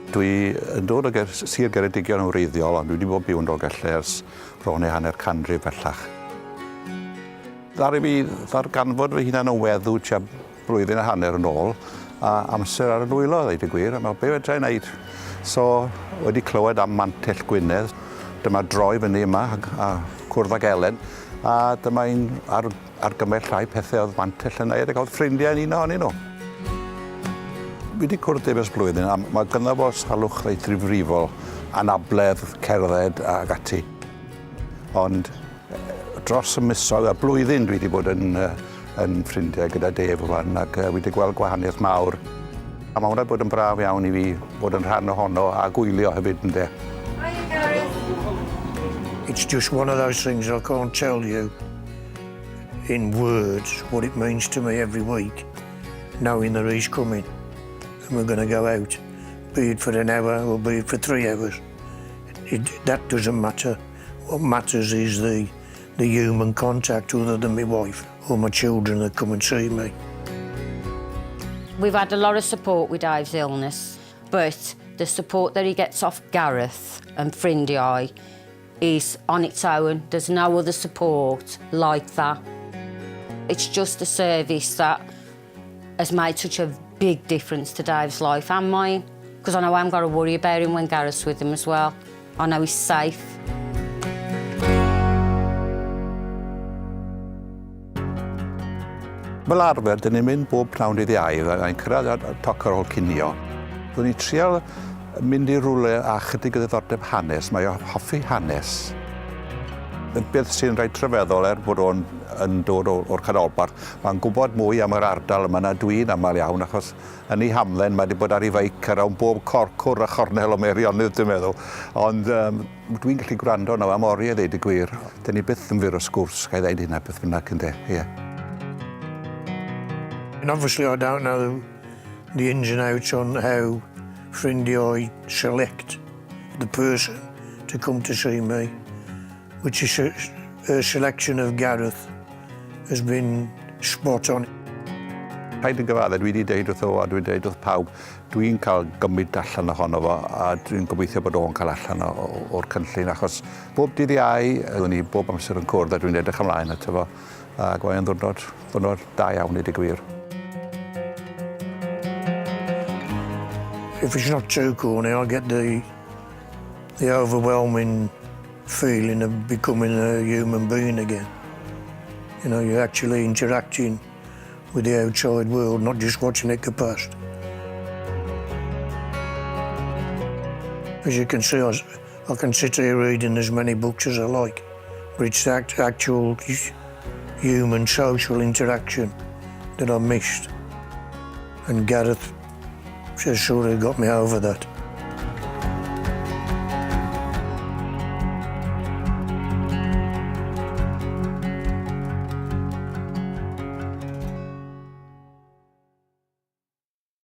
Dwi yn dod o Ger Sir Geredigion yn wreiddiol, ond dwi wedi bod yn byw yn Dolgellau ers bron i hanner canrif bellach. Ddaru fi ddarganfod fy hunan yn weddw tua blwyddyn a hanner yn ôl, a amser ar y dwylo, ddeud y gwir, a meddwl, be fedra i wneud? So, wedi clywed am Mantell Gwynedd, dyma droi fyny yma a, a cwrdd ag Elen, a dyma i'n ar, argymell rhai pethau oedd Mantell yn neud ac oedd ffrindiau yn un ohonyn nhw. Fi wedi cwrdd Dave ers blwyddyn a mae gynno fo salwch reit ddifrifol, anabledd, cerdded ac ati. Ond dros y misoedd a blwyddyn dwi wedi bod yn, yn ffrindiau gyda Dave rwan ac wedi gweld gwahaniaeth mawr. A mae hwnna bod yn braf iawn i fi fod yn rhan ohono a gwylio hefyd ynde. Hiya Gareth. It's just one of those things I can't tell you in words what it means to me every week, knowing that he's coming and we're going to go out, be it for an hour or be it for 3 hours. That doesn't matter. What matters is the human contact other than my wife or my children that come and see me. We've had a lot of support with Dave's illness, but the support that he gets off Gareth and Ffrindiau is on its own. There's no other support like that. It's just a service that has made such a big difference to Dave's life and mine, because I know I haven't got to worry about him when Gareth's with him as well. I know he's safe. Fel arfer, dyn ni'n mynd bob pnawn dydd Iau, a ni'n cyrraedd ar toc ar ôl cinio. Byddwn ni'n trial mynd i rywle â chydig o ddiddordeb hanes, mae o hoffi hanes. Y beth sy'n reit rhyfeddol, er bod o'n yn dod o'r canolbarth, mae'n gwybod mwy am yr ardal yma na dwi'n aml iawn, achos yn ei hamdden mae wedi bod ar ei feic ar awn bob corcwr a chornel o Meirionnydd, dwi'n meddwl. Ond um, dwi'n gallu gwrando arno am oriau, ddeud y gwir. Dyn ni byth yn fyr o sgwrs, ga i ddeud hynna beth bynnag ynde, ie. Yeah. And obviously I don't know the ins and outs on how Ffrindiau select the person to come to see me, which is her selection of Gareth has been spot on. Rhaid yn gyfadde, dwi wedi deud wrtho fo a dwi'n deud wrth pawb, dwi'n cael gymryd allan ohono fo a dwi'n gobeithio bod o'n cael allan o'r cynllun achos bob dydd Iau, byddwn ni bob amser yn cwrdd a dwi'n edrych ymlaen ato fo ac mae'n ddwrnod, ddwrnod da iawn i ddeud gwir. If it's not too corny, I get the overwhelming feeling of becoming a human being again. You're actually interacting with the outside world, not just watching it go past. As you can see, I can sit here reading as many books as I like, but it's that actual human social interaction that I missed. And Gareth just sort of got me over that.